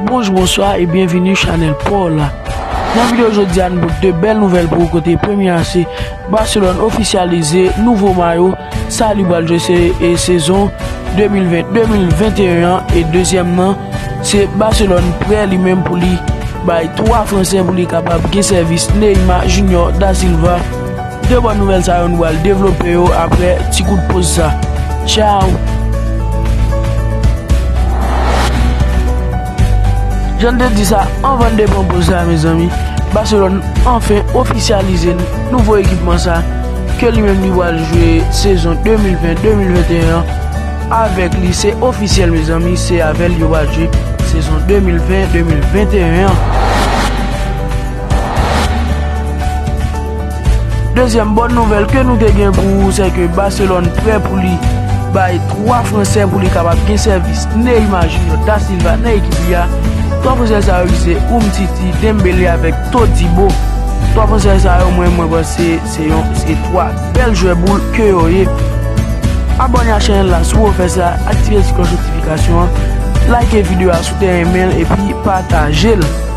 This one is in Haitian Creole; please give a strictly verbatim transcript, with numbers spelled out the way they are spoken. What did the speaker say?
Bonjou, bonswa e byenvini chanèl pa w la. Nan videyo jodi a, nou pote de bèl nouvèl pou ou, kote premye a se Barcelone ofisyalize nouvo mayo. Sa li pral jwe se e sezon de mil ven de mil venteyen an, e dezyèm nan se Barcelone prè li menm pou li bay twa Fransè pou li kapab gen sèvis Neymar Junior da Silva. De bòn nouvèl sa yo, nou pral devlope yo apre ti kout poz sa. Tchaw! Jan n te di sa anvan n te pran poz sa, mezanmi, Barcelone anfen ofisyalize nouvo ekipman sa, ke li menm li pral jwe sezon de mil ven de mil venteyen an. Avèk li, se ofisyèl, mezanmi, se avè l yo pral jwe sezon de mil ven de mil venteyen an. Dezyèm bòn nouvèl ke nou te gen pou ou, se ke Barcelone prè pou li bay twa Fransè pou li kapab gen sèvis Neymar Junior da Silva nan ekip li a. Twa Fransè sa yo ki se Umtiti, Dembélé avèk Todibo. Twa Fransè sa yo, mwen, mwen panse se yon, se twa bèl jwè boul ke yo ye. Abòne a chanèl la si w fè sa, aktive ti klòch notifikasyon an, like videyo a si w te renmen l, epi pataje l.